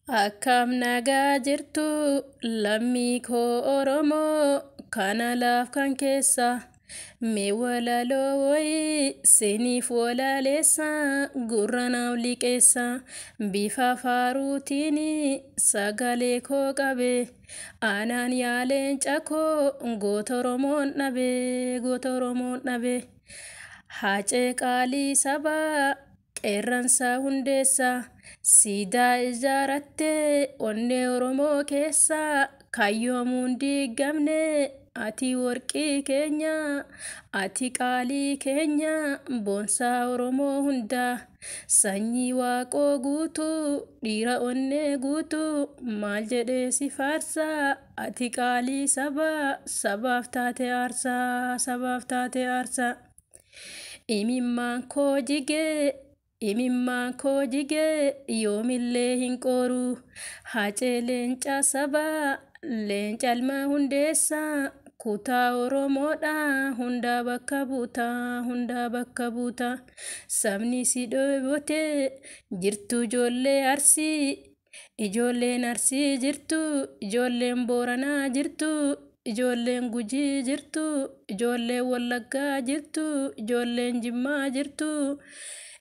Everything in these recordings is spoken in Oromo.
Akkam nagaa jirtu lammii koo Oromoo kana laaf kan keessa mee walaloo wayii siniif walaleessa gurra naaf liqeessa bifa faaruutiin sagalee koo qabe anaan yaa leenca koo goota Oromoon dhabe goota Oromoon dhabe Hacee qaalii sabaa qeerransa hundeessa siidaa ijaarattee onnee Oromoo keessa kayyoomuun diigamne ati warqii keenya ati qaalii keenya boonsaa Oromoo hundaa sanyii waaqoo guutuu dhiira onnee guutuu maal jedhee si faarsaa ati qaalii sabaa sabaaf taate aarsaa sabaaf taate aarsaa. Imimmaan koo jigee imimmaan koo jigee yoomillee hin qooru Hacee leenca sabaa leenca ilma hundeessaa kutaa Oromoodha hundaa bakka buuta hundaa bakka buuta sabni si dhoobotee jirtu ijoollee Arsii ijoolleen Arsii jirtu ijoolleen Booranaa jirtu ijoolleen Gujii jirtu ijoolleen Wallaggaa jirtu ijoolleen Jimmaa jirtu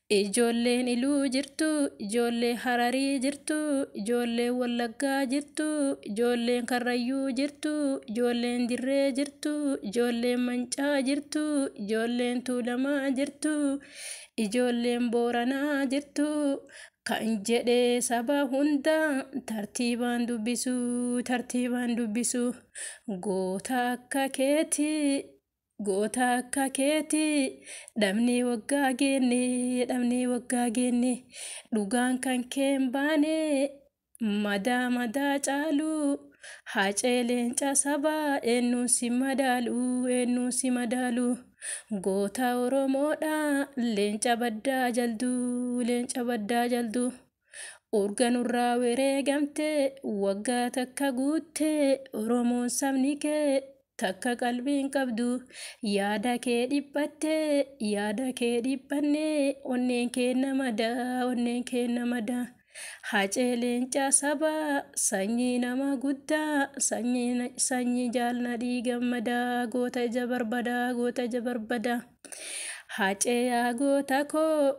ijoolleen Iluu jirtu ijoolleen Hararii jirtu ijoolleen Wallaggaa jirtu ijoolleen Karrayyuu jirtu ijoolleen Dirree jirtu ijoolleen Mancaa jirtu ijoolleen Tuulamaa jirtu ijoolleen Booranaa jirtu kan jedhee saba hunda tartiibaan dubbisu tartiibaan dubbisu goota akka keetii goota akka keetii dhabnee waggaa geenne dhabnee waggaa geenne dhugaan kan kee hin baane madaa madaa caalu Hacee leenca sabaa eenyuun si madaalu eenyuun si madaalu goota Oromoodha leenca baddaa jalduu leenca baddaa jalduu urga nurraa wareegamte waggaa takka guutte Oromoon sabni kee takka qalbiin qabdu yaada kee dhiphatte yaada kee dhiphanne onneen kee nama daa onneen kee nama daa. Hacee leenca sabaa sanyii nama guddaa sanyii jaalladhii gammadaa goota ija barbadaa goota ija barbadaa. Hacee yaa goota koo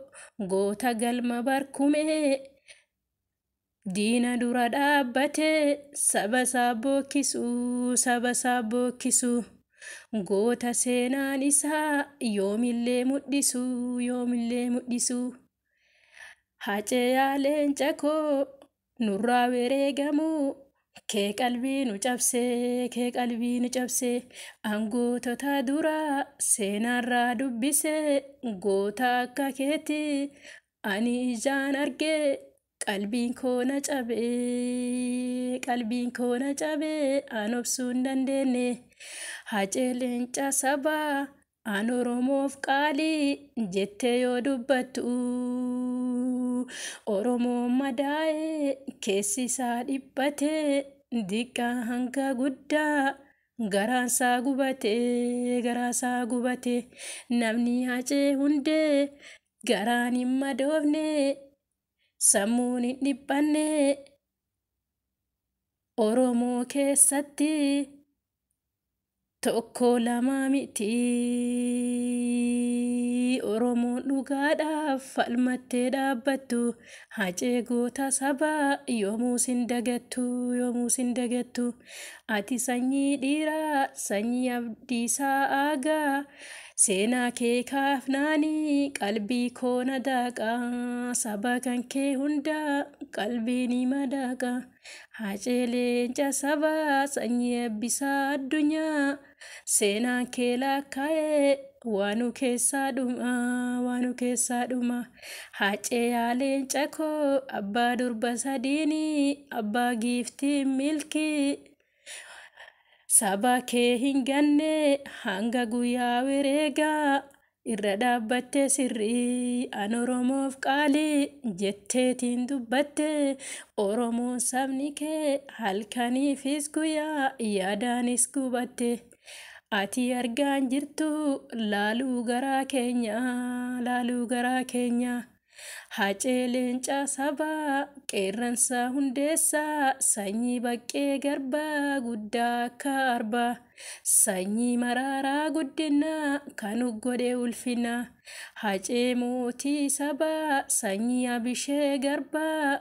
goota galma barkumee diina dura dhaabbatee saba isaa bookkisuu saba isaa bookkisuu goota seenaan isaa yoomillee mul'isuu yoomillee mul'isuu. Hacee yaa leenca koo nurraa wareegamuu kee qalbii nu cabsee kee qalbii nu cabsee angootota duraa seenaarraa dubbisee goota akka keetii ani ijaan argee qalbiin koo na cabee qalbiin koo na cabee an obsuu hin dandeenye Hacee leenca sabaa an Oromoof qaalii jettee yoo dubbattu Oromoon madaa'ee keessi isaa dhiphatee diqqaa hanga guddaa garaansaa gubatee garaasaa gubatee namni Hacee hundee garaan hin madoofne sammuun hin dhiphanne Oromoo keessatti tokko lama miti Oromoon dhugaadhaaf falmattee dhaabbattu Hacee goota sabaa yoomuu sin dagattu yoomuu sin dagattu ati sanyii dhiiraa sanyii Abdiisaa Aagaa seenaa kee kaafnaanii qalbii koo na daaqaa saba kan kee hundaa qalbii ni madaaqa Hacee leenca sabaa sanyii Abbisaa addunyaa seenaan kee lakkaa'ee waanu keessaa dhuma waanu keessaa dhuma Hacee yaa leenca koo abbaa durba sadiinii abbaa giiftii milkii saba kee hin ganne hanga guyyaa wareegaa irra dhaabbatte sirrii an Oromoof qaalii jetteetiin dubbatte Oromoon sabni kee halkaniifis guyyaa yaadaanis gubatte ati argaan jirtu laaluu garaa keenya laaluu garaa keenya. Hacee leenca sabaa, qeerransa hundeessaa, sanyii Baqqee Garbaa guddaa akka arbaa, sanyii Maraaraa Guddinaa kan godhe ulfina. Hacee mootii sabaa, sanyii Abishee Garbaa,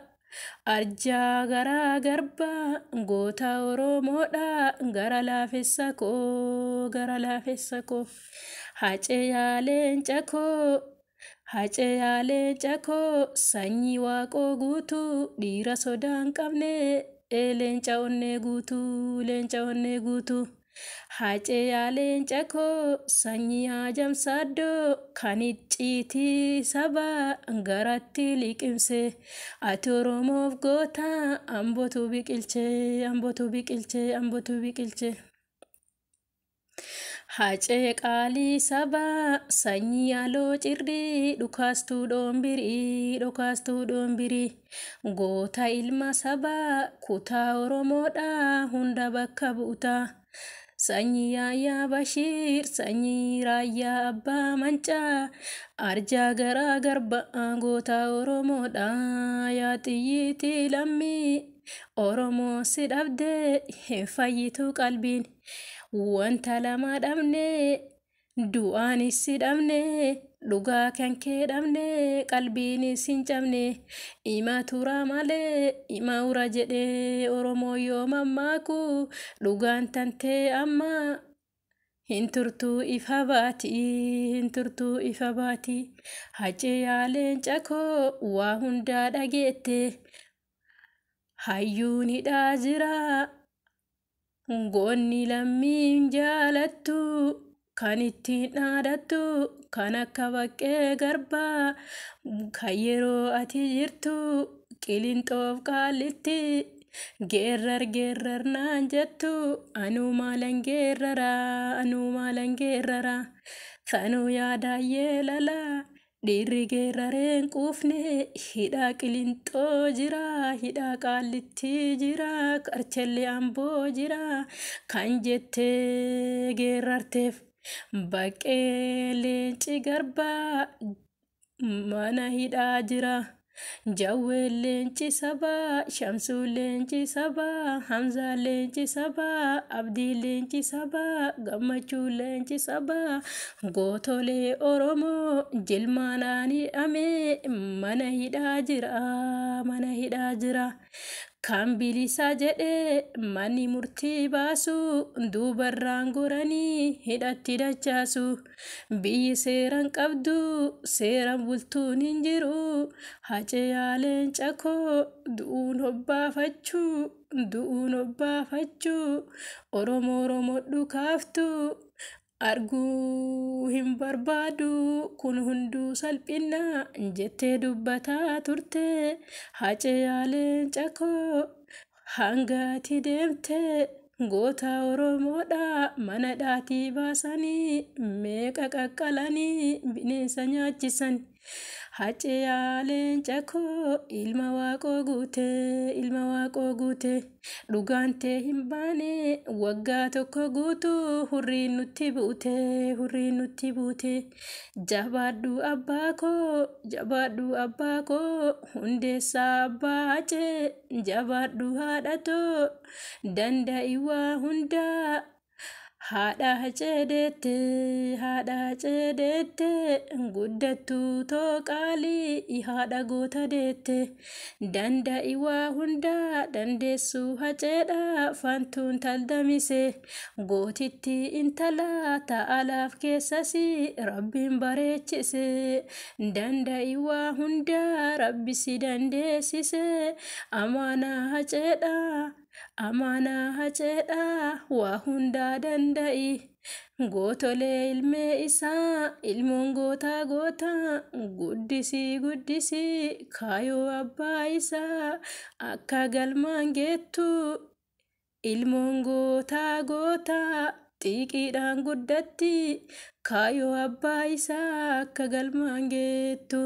arjaa garaa garbaa, goota Oromoodha, gara laafessa koo, gara laafessa koo. Hacee yaa leenca koo, Hacee yaa leenca koo, sanyii Waaqoo Guutuu, dhiira sodaa hin qabne, leenca onnee guutuu, leenca onnee guutuu. Hacee yaa leenca koo, sanyii Haajam Saaddoo, kan icciitii sabaa garatti liqimse. Ati Oromoof goota, ambotu biqilche, ambotu biqilche, ambotu biqilche. Hacee qaalii sabaa, sanyii Aloo Cirrii, dhukaastuu dhoombirii, dhukaastuu dhoombirii. Goota ilma sabaa, kutaa Oromoodha, hunda bakka buuta. Sanyii Yaayyaa Bashiir, sanyii Raayyaa Abbaa Mancaa, arjaa garaa garbaa, goota Oromoodha. Yaa xiyyiitii lammii, Oromoo si dhabdee hin fayyitu qalbiin. Wanta lama dhabne, du'aanis si dhabne, dhugaa kan kee dhabne, qalbiinis hin cabne. Ima tura malee ima ura jedhee Oromoo yoo mammaaku, dhugaan tantee amma hin turtuu ifa baati, hin turtuu ifa baati. Hacee yaa leenca koo, waa hundaa dhageette, hayyuun hidhaa jira. Goonni lammiin jaalattu, kan ittiin dhaadattu, kan akka Baqqee Garbaa, kan yeroo ati jirtu Qilinxoof Qaallitti geerrar geerrar naan jettu, anuu maalan geerraraa, anuu maalan geerraraa, sanuu yaadaayyee lalaa. Dhiirri geerrareen quufne hidhaa Qilinxoo jira, hidhaa Qaallitti jira, Qarchallee Amboo jira kan jettee geerrarteef. Baqqee leenci garbaa mana hidhaa jira. Jawween leenci sabaa, Shamsuun leenci sabaa, Hamzaan leenci sabaa, Abdiin leenci sabaa, Gammachuun leenci sabaa, gootolee Oromoo jilmaanaan hidhamee mana hidhaa jira, mana hidhaa jira. Kan bilisa jedhee manni murtii baasu, duubarraan goranii hidhatti dachaasu. Biyyi seeran qabdu, seeran bultuun hin jiru. Hacee yaa leenca koo, du'uun hobbaafachuu, du'uun hobbaafachuu, Oromoo Oromoo kaaftu arguu hin barbaadu, kun hunduu salphina jettee dubbataa turte. Hacee yaa leenca koo, hanga ati deemte goota Oromoodha mana dhaatii baasanii meeqa qaqqalanii bineensa nyaachisan. Hacee yaa leenca koo, ilma Waaqoo Guute, ilma Waaqoo Guute, dhugaan tee hin baane waggaa tokko guutuu, hurriin nutti buute, hurriin nutti buute. Jabaadhu abbaa koo, jabaadhu abbaa koo, Hundeessaa abbaa Hacee, jabaadhu haadhatoo, danda'i waa hundaa. Haadha Hacee deette, haadha Hacee deette, guddattuu too qaalii, haadha goota deette. Danda'i waa hundaa, dandeessuu Haceedha, fantuun taldamise. Gootitti intala ta'alaaf keessasi Rabbiin bareechise. Danda'i waa hundaa, Rabbi si dandeessise. Amaanaa Haceedha. Amaanaa Haceedha, waa hundaa danda'i. Gootolee ilmee isaa, ilmoon gootaa gootaa, guddisii guddisii, kaayoo abbaa isaa akka galmaan geettu. Ilmoon gootaa gootaa xiiqiidhaan guddatti, kaayoo abbaa isaa akka galmaan geettu.